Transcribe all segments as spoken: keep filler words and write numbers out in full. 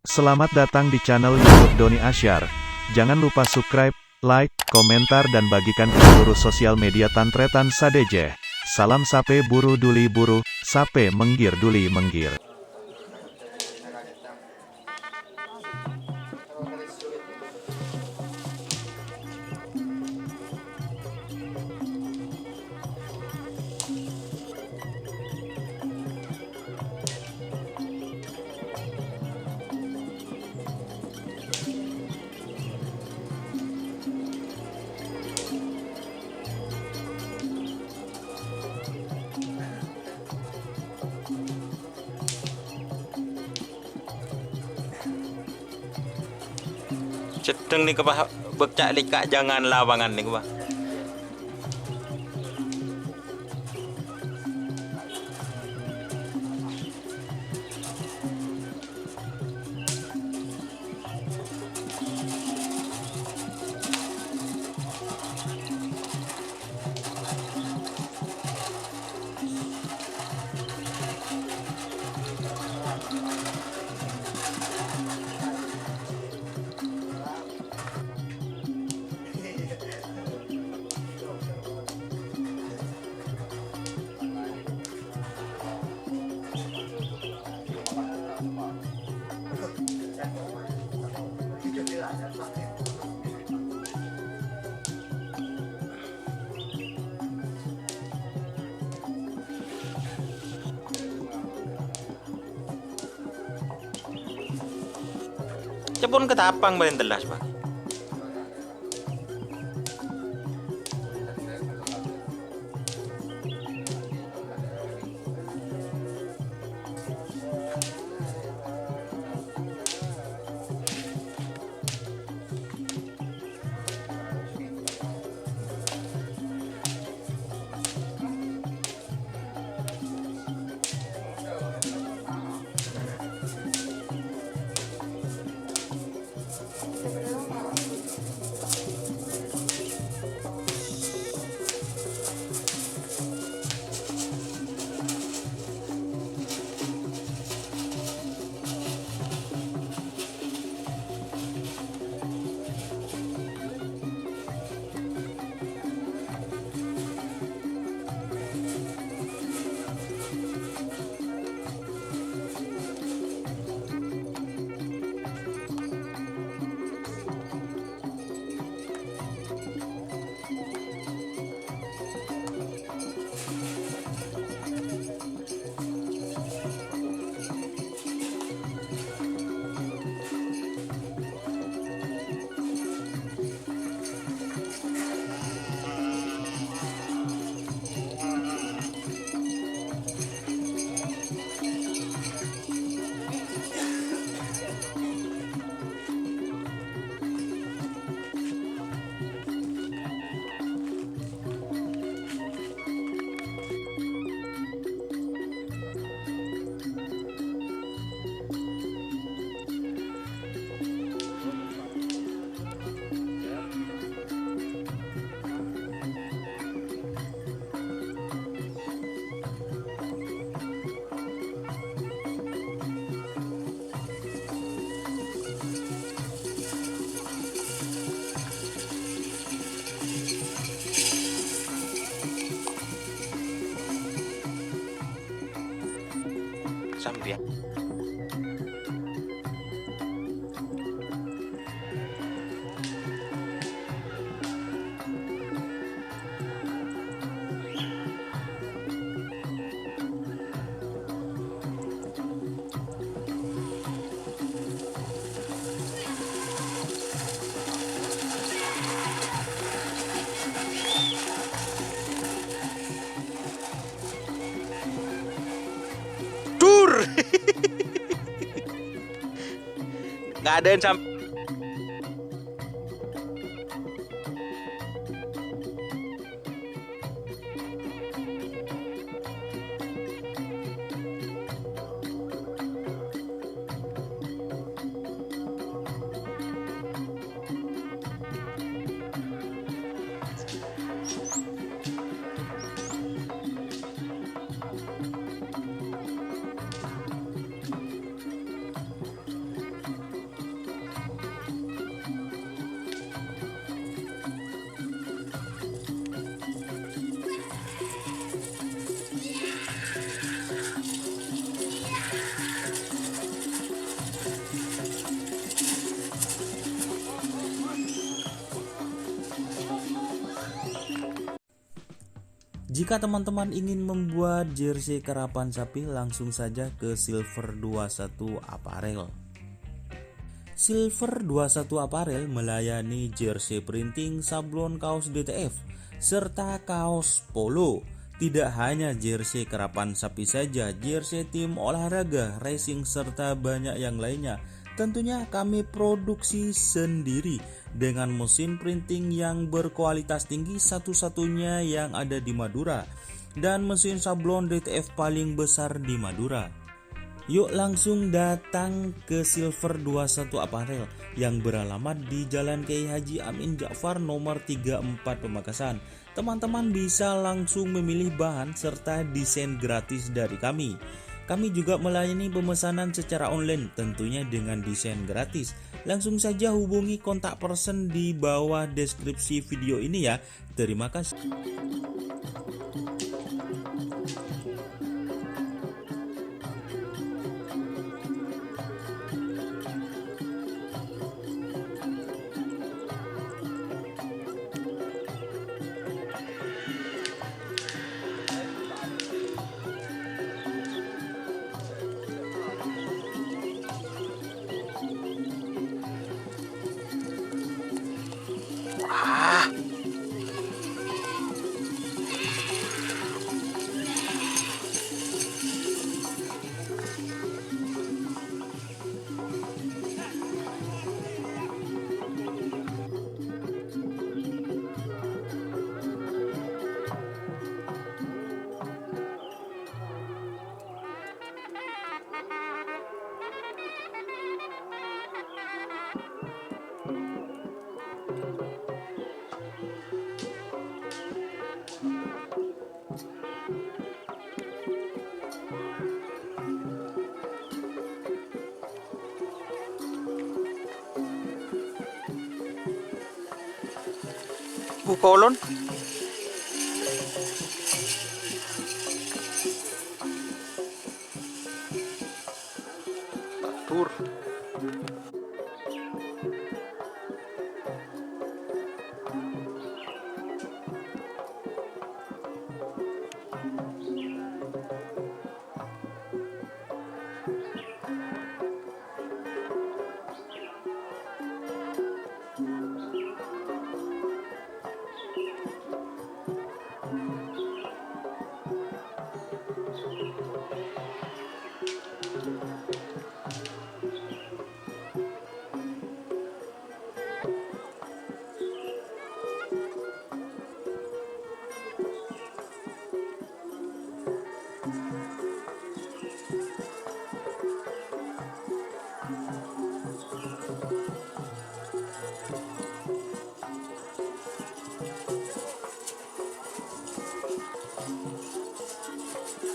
Selamat datang di channel YouTube Doni Asyar. Jangan lupa subscribe, like, komentar, dan bagikan ke seluruh sosial media tan-tarètan sadhâjâ. Salam sapè buru dhuli buru, sapè mèngghir dhuli mèngghir. Seddheng nèka, Pak, bâkca' lèka' jhângan lawangan nèka, Pak. Cepon katapang paling telas, Pak. Sampèyan. Dur! Nggak ada yang sam- Jika teman-teman ingin membuat jersey karapan sapi, langsung saja ke Silver dua satu Apparel. Silver dua satu Apparel melayani jersey printing, sablon kaos D T F, serta kaos polo. Tidak hanya jersey karapan sapi saja, jersey tim olahraga, racing, serta banyak yang lainnya. Tentunya kami produksi sendiri dengan mesin printing yang berkualitas tinggi, satu-satunya yang ada di Madura, dan mesin sablon D T F paling besar di Madura. Yuk langsung datang ke Silver dua satu Apparel yang beralamat di Jalan Kiai Haji Amin Ja'far nomor tiga empat Pamekasan. Teman-teman bisa langsung memilih bahan serta desain gratis dari kami. Kami juga melayani pemesanan secara online, tentunya dengan desain gratis. Langsung saja hubungi kontak person di bawah deskripsi video ini ya. Terima kasih. Bukolon. Tadur.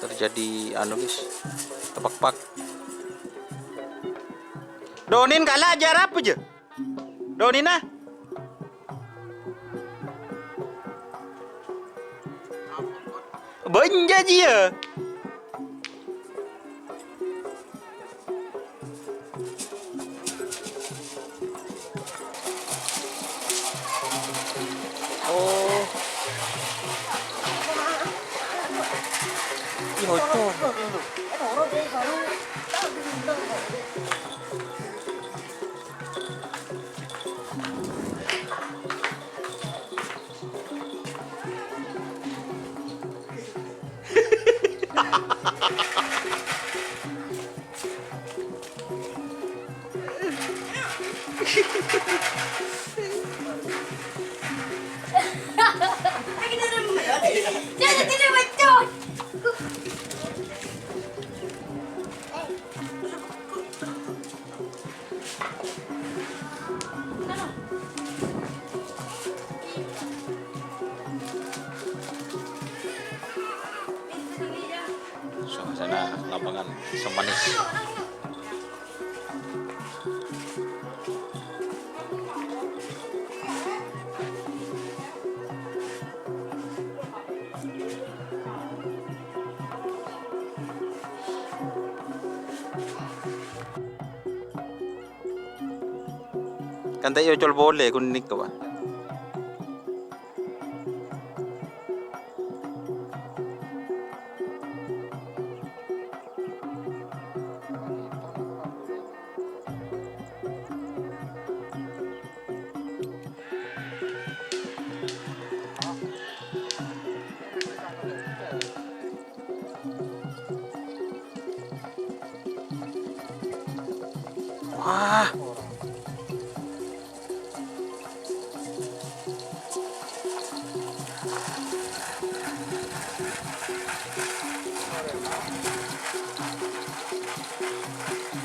Terjadi anu, guys, tepakpak. Donin kala ajar apa je? Donina? Banja jia. Oh. Ih, hocor. Suasana lapangan semanis. Kan ta' èocol polè, kun nèka, Pak. Ah.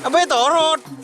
Apa itu, Rod?